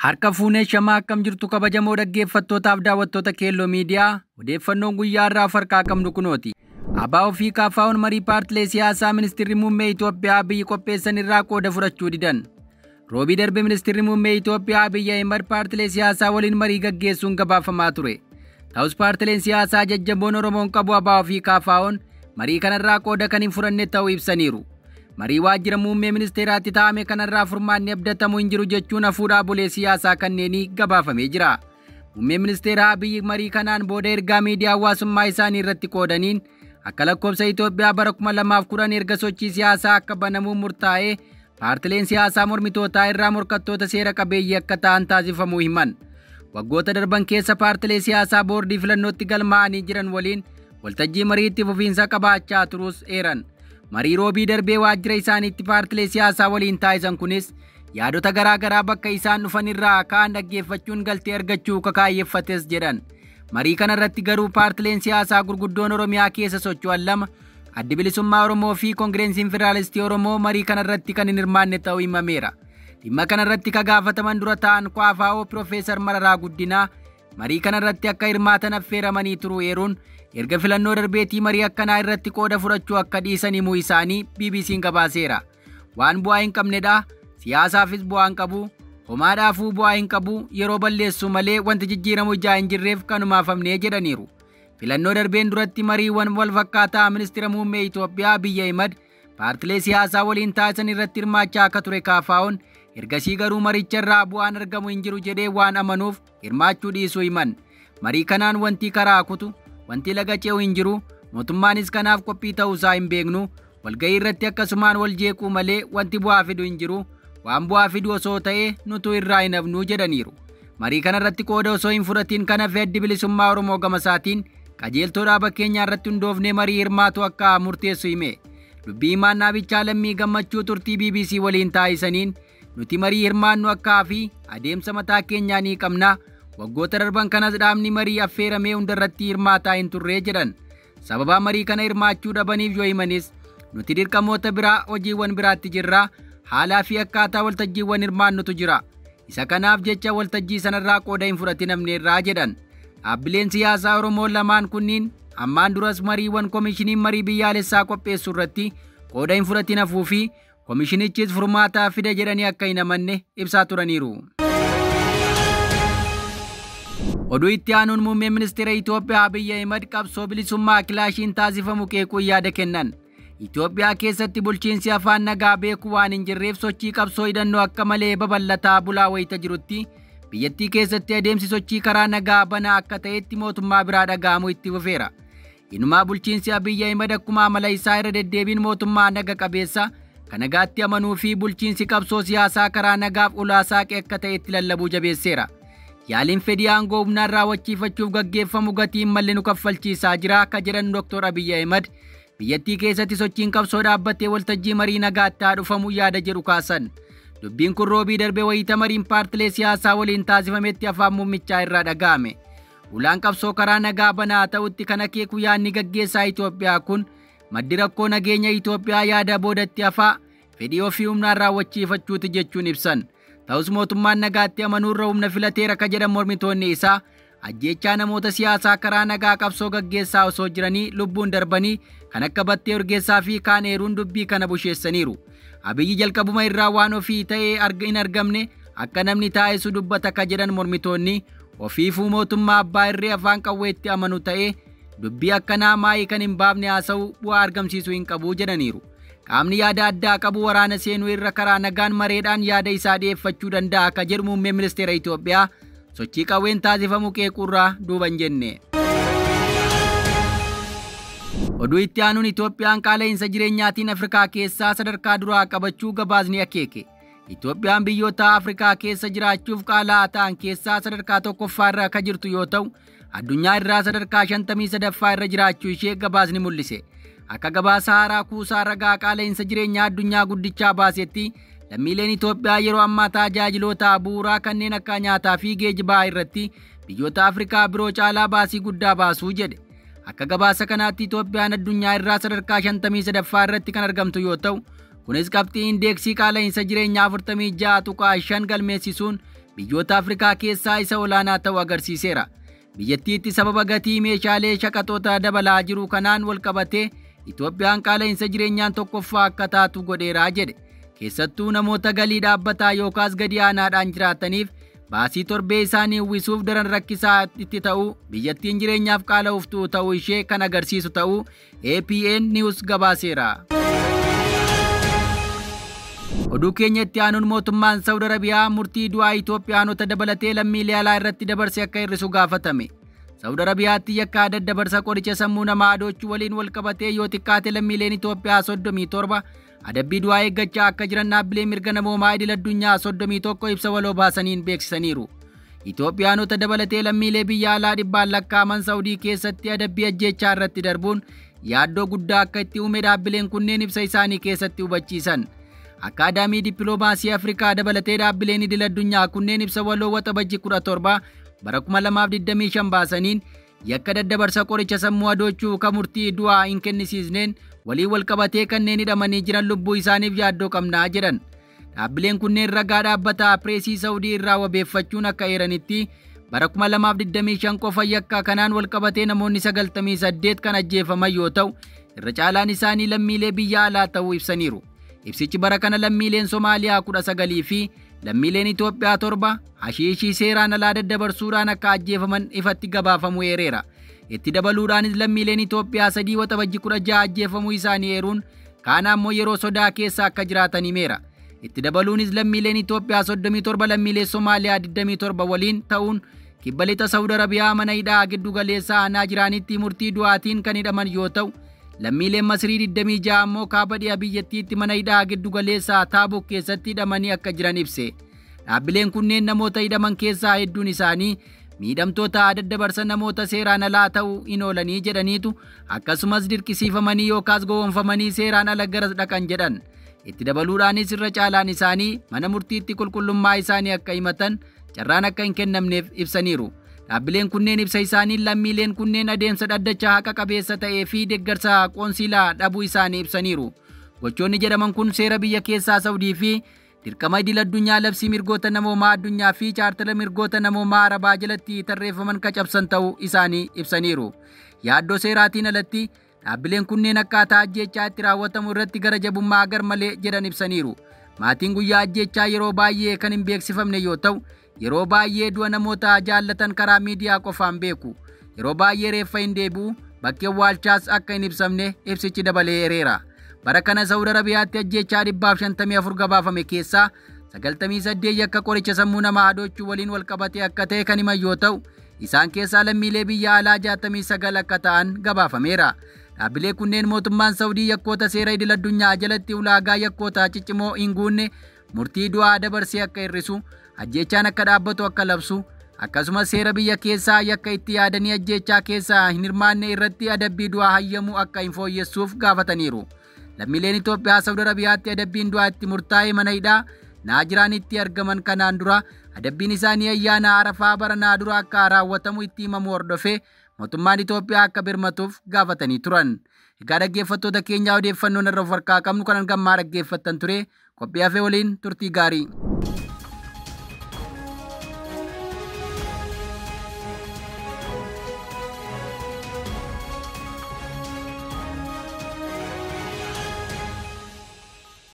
Harka fuunee shamaa akkam jirtu kabajamoo dhaggeeffattootaaf daawwattoota Keelloo Miidiyaa odeeffannoon guyyaa irraa of harkaa qabnu kunooti. ABO fi KFO'n marii paartilee siyaasaa ministeerri muummee Itoophiyaa Abiyyi qopheessan irraa qooda fudhachuu didan. Roobii darbe ministeerri muummee Itoophiyaa Abiyyi Ahimad paartilee siyaasaa waliin marii gaggeessuun gabaafamaa ture. Ta'us paartileen siyaasaa jajjaboon Oromoon qabu ABO fi KFO'n marii kanarraa qooda kan hin fudhanne ta'uu ibsaniiru. Marii waajjira muummee ministeeraatti taa'ame kanarraa furmaanni abdatamu hin jiru jechuun hafuudhaa bulee siyaasaa kanneenii gabaafamee jira. Muummeen ministeeraa Abiyyi marii kanaan booda ergaa miidiyaa hawaasummaa isaanii irratti qoodaniin akka lakkoofsa Itoophiyaa bara 2010 erga sochii siyaasaa akka banamuu murtaa'ee paartileen siyaasaa mormitootaa irraa morkattoota seera qabeeyyii akka ta'an taasifamuu himan. Waggoota darban keessa paartilee siyaasaa boordii filannootti galmaa'anii jiran waliin waltajjii marii itti fufiinsa qabaachaa turuus eeran. Marii roobii darbee waajjira isaaniitti paartilee siyaasaa waliin taasisan kunis yaadota garaa garaa bakka isaan dhufan irraa ka'an dhaggeeffachuun galtee argachuu kakaayeffates jedhan. Marii kanarratti garuu paartileen siyaasaa gurguddoon Oromiyaa keessa socho'an lama Addi Bilisummaa Oromoo fi Koongireensiin Federaalistii Oromoo marii kanarratti kan hin hirmaanne ta'uu himameera. Dhimma kanarratti ka gaafataman dura ta'an KFO Piroofeesar Mararaa Guddinaa marii kanarratti akka hirmaatan affeeramanii turuu eeruun erga filannoo darbeetii marii akkanaa irratti qooda fudhachuu akka dhiisan himuu isaanii BBC'n gabaaseera. Waan bu'aa hin qabnedha. Siyaasaafis bu'aa hin qabu. Homaadhaafuu bu'aa hin qabu. Yeroo balleessu malee wanti jijjiiramu ijaa hin jirreef kanumaaf hafnee jedhaniiru. Filannoo darbeen duratti mariiwwan wal fakkaataa ministeera muummee Itoophiyaa Abiyyi Ahimad paartilee siyaasaa waliin taasisan irratti hirmaachaa akka ture KFO'n ergasii garuu maricha irraa bu'aan argamu hin jiru jedhee waan amanuuf hirmaachuu dhiisuu himan. Marii kanaan wanti karaa kutu wanti laga ce'u hin jiru mootummaanis kanaaf qophii ta'uusaa hin beeknu walga'ii irratti akkasumaan wal jeequu malee wanti bu'aa fidu hin jiru waan bu'aa fidu osoo ta'e nutu irraa hin hafnu jedhaniiru. Marii kanarratti qooda osoo hin fudhatiin kan hafe Addi Bilisummaa Oromoo gamasaatiin qajeeltoo dhaaba keenyaa irratti hundoofnee marii hirmaatu akka murteessu hime. Dubbii himaan dhaabichaa Lammii Gammachuu turtii BBC waliin taasisaniin nuti marii hirmaannu akkaa fi adeemsa mataa keenyaa ni qabna. Waggoota darban kanas dhaabni marii affeeramee hundarratti hirmaataa hin turree jedhan. Sababa marii kana hirmaachuu dhabaniif yoo himanis nuti dirqamoota biraa hojiiwwan biraatti jirra. Haalaa fi akkaataa waltajjiiwwan hirmaannutu jira. Isa kanaaf jecha waltajjii sanarraa qooda hin fudhatin hafneerraa jedhan. Dhaabbileen siyaasaa Oromoo lamaan kunniin ammaan duras mariiwwan koomishiniin marii biyyaalessaa qopheessu irratti qooda hin fudhatin hafuu fi koomishinichis furmaataa fida jedhanii akka hin amanne ibsaa turaniiru. Oduu itti aanuun muummeen ministeera Itoophiyaa Abiyyi Ahimad qabsoo bilisummaa kilaashiin taasifamu qeequun yaada kennan. Itoophiyaa keessatti bulchiinsi afaan nagaa beeku waan hin jirreef sochii qabsoo hidhannoo akka malee babal'ataa bulaa wayita jirutti biyyattii keessatti adeemsi sochii karaa nagaa banaa akka ta'etti mootummaa biraa dhaga'amuu itti fufeera. Inumaa bulchiinsi Abiyyi Ahimad akkuma amala isaa irra deddeebiin mootummaa naga qabeessa kan nagaatti amanuu fi bulchiinsi qabsoo siyaasaa karaa nagaaf ulaa saaqe akka ta'etti lallabuu jabeesseera. Yaaliin fedhii aangoo humnaan raawwachiifachuuf gaggeeffamu gatii hin malle nu kaffalchiisaa jira akka jedhan Dr. Abiyyi Ahimad biyyattii keessatti sochiin qabsoo dhaabbatee waltajjii marii nagaatti haa dhufamu yaada jedhu kaasan. Dubbiin kun roobii darbee wayita mariin paartilee siyaasaa waliin taasifametti afaan muummichaa irraa dhaga'ame. Ulaan qabsoo karaa nagaa banaa ta'utti kan akeeku yaadni gaggeessaa Itoophiyaa kun maddi rakkoo nageenya Itoophiyaa yaada boodatti hafaa fedhii ofii humnaan raawwachiifachuuti jechuun ibsan. Ta'us mootummaan nagaatti amanuurra humna filateera ka jedhan mormitoonni isaa ajjeechaa namoota siyaasaa karaa nagaa qabsoo gaggeessaa osoo jiranii lubbuun darbanii kan akka Battee Urgeessaa fi kaan eeruun dubbii kana busheessaniiru. Abiyyi jalqabuma irraa waan ofii ta'ee hin argamne akka namni taasisu dubbata ka jedhan mormitoonni ofiifuu mootummaa abbaa irree afaan qawweetti amanu ta'ee dubbii akkanaa maayii kan hin baafne haasa'u bu'aa argamsiisuu hin qabu jedhaniiru. Qaamni yaada addaa qabu waraana seenuu irra karaa nagaan mareedhaan yaada isaa dhiyeeffachuu danda'a akka jedhu muummeen ministeera Itoophiyaa sochii qawween taasifamu qeequurraa duuba hin jenne. Oduu itti aanuun Itoophiyaan qaala'insa jireenyaatiin Afrikaa keessaa sadarkaa duraa qabachuu gabaasni akeeke. Itoophiyaan biyyoota Afrikaa keessa jiraachuuf qaala'aa ta'an keessaa sadarkaa tokkoffaa irra akka jirtu yoo ta'u, addunyaa irraa sadarkaa 53ffaa irra jiraachuu ishee gabaasni mul'ise. Akka gabaasa haaraa kuusaa ragaa qaala'insa jireenyaa addunyaa guddichaa baasetti lammiileen Itoophiyaa yeroo ammaa tajaajiloota bu'uuraa kanneen akka nyaataa fi geejjibaa irratti biyyoota Afrikaa biroo caalaa baasii guddaa baasuu jedhe. Akka gabaasa kanaatti Itoophiyaan addunyaa irraa sadarkaa 53ffaa irratti kan argamtu yoo ta'u, kunis qabxii indeeksii qaala'insa jireenyaa 46.5 galmeessisuun biyyoota Afrikaa keessaa isa olaanaa ta'uu agarsiiseera. Biyyattiitti sababa gatii meeshaalee shaqaxoota dabalaa jiru kanaan walqabatee Itoophiyaan qaala'insa jireenyaan tokkoffaa akka taatu godheeraa jedhe. Keessattuu namoota galii dhaabbataa yookaas gadi aanaadhaan jiraataniif baasii torbee isaanii uwwisuuf daran rakkisaa itti ta'uu biyyattiin jireenyaaf qaala'uftuu ta'uu ishee kan agarsiisu ta'uu APN News gabaaseera. Oduu keenya itti aanuun mootummaan Saawud Arabiyaa murtii du'aa Itoophiyaanota dabalatee lammiilee alaa irratti dabarse akka hir'isu gaafatame. Saawud Arabiyaatti yakka daddabarsa qoricha sammuu namaa adoochuu waliin walqabatee yoo xiqqaate lammiileen Itoophiyaa 37 adabbii du'aa eeggachaa akka jiran dhaabbilee mirga namoomaa idil addunyaa 31 ibsa waloo baasaniin beeksisaniiru. Itoophiyaanota dabalatee lammiilee biyya alaa dhibbaan lakkaa'aman Saawudii keessatti adabbii ajjeechaa irratti darbuun yaaddoo guddaa akka itti uume dhaabbileen kunneen ibsa isaanii keessatti hubachiisan. Akaadaamii Dippiloomaasii Afrikaa dabalatee dhaabbileen idil addunyaa kunneen ibsa waloo Waxabajjii 17 bara 2025 baasaniin yakka daddabarsa qoricha sammuu adoochuu kan murtii du'aa hin kennisiisneen waliin walqabatee kanneen hidhamanii jiran lubbuu isaaniif yaaddoo qabnaa jedhan. Dhaabbileen kunneen ragaa dhaabbataa pireesii Saawudii irraa wabeeffachuun akka eeranitti bara 2025 qofa yakka kanaan walqabatee namoonni 98 kan ajjeefaman yoo ta'u irra caalaan isaanii lammiilee biyya alaa ta'uu ibsaniiru. Ibsichi bara kana lammiileen Somaaliyaa 19 fi lammiileen Itoophiyaa 7 hashiishii seeraan alaa daddabarsuudhaan akka ajjeefaman ifatti gabaafamuu eereera. Itti dabaluudhaanis lammiileen Itoophiyaa 3 Waxabajjii 16 ajjeefamuu isaanii eeruun kaan ammoo yeroo sodaa keessa akka jiraatan himeera. Itti dabaluunis lammiileen Itoophiyaa 37 lammiilee Somaaliyaa 27 waliin ta'uun kibba lixa Saawud Arabiyaa mana hidhaa giddu galeessaa aanaa jiraanitti murtii du'aatiin kan hidhaman yoo ta'u lammiileen Masrii 26 ammoo kaaba dhiha biyyattiitti mana hidhaa giddu galeessaa Taabuk keessatti hidhamanii akka jiran ibse. Dhaabbileen kunneen namoota hidhaman keessaa hedduun isaanii miidhamtoota daddabarsa namoota seeraan alaa ta'uu hin oolanii jedhaniitu akkasumas dirqisiifamanii yookaas gowwoomfamanii seeraan ala garas dhaqan jedhan. Itti dabaluudhaanis irra caalaan isaanii mana murtiitti qulqullummaa isaanii akka himatan carraan akka hin kennamneef ibsaniiru. Dhaabbileen kunneen ibsa isaanii lammiileen kunneen adeemsa dhaddachaa haqa qabeessa ta'ee fi deeggarsa qoonsilaa dhabuu isaanii ibsaniiru. Gochoonni jedhaman kun seera biyya keessaa Saawudii fi dirqama idil addunyaa labsii mirgoota namoomaa addunyaa fi chaartara mirgoota namoomaa Arabaa jalatti tarreeffaman kacabsan ta'uu isaanii ibsaniiru. Yaaddoo seeraatiin alatti dhaabbileen kunneen akkaataa ajjeechaa itti raawwatamu irratti gara jabummaa garmalee jedhan ibsaniiru. Maatiin guyyaa ajjeechaa yeroo baay'ee kan hin beeksifamne yoo ta'u yeroo baay'ee du'a namoota jaallatan karaa miidiyaa qofaan beeku. Yeroo baay'ee reeffa hin deebi'u, bakki awwaalchaas akka hin ibsamne ibsichi dabalee eereera. Bara kana Saawud Arabiyaatti ajjeechaa 154 gabaafame keessaa 98 yakka qoricha sammuu namaa adoochuu waliin walqabatee akka ta'e kan himan yoo ta'u isaan keessaa lammiilee biyya alaa 69 akka ta'an gabaafameera. Dhaabbilee kunneen mootummaan Saawudii yakkoota seera idil addunyaa jalatti ulaagaa yakkoota ciccimoo hin guunne murtii du'aa dabarsee akka hir'isu, ajjeechaan akka dhaabbatu akka labsu, akkasumas seera biyya keessaa yakka itti yaadanii ajjeechaa keessaa hin hirmaanne irratti adabbii du'aa hayyamuu akka hin fooyyessuuf gaafataniiru. Lammiileen Itoophiyaa Saawud Arabiyaatti adabbiin du'aa itti murtaa'e mana hidhaa Naajiraanitti argaman kanaan dura adabbiin isaanii ayyaana Arafaa baranaa dura akka raawwatamu itti himamu hordofee mootummaan Itoophiyaa akka birmatuuf gaafatanii turan. Egaa dhaggeeffattoota keenyaa odeeffannoon irra of harkaa qabnu kanan gammaa dhaggeeffattan ture qophii hafee waliin turtii gaarii.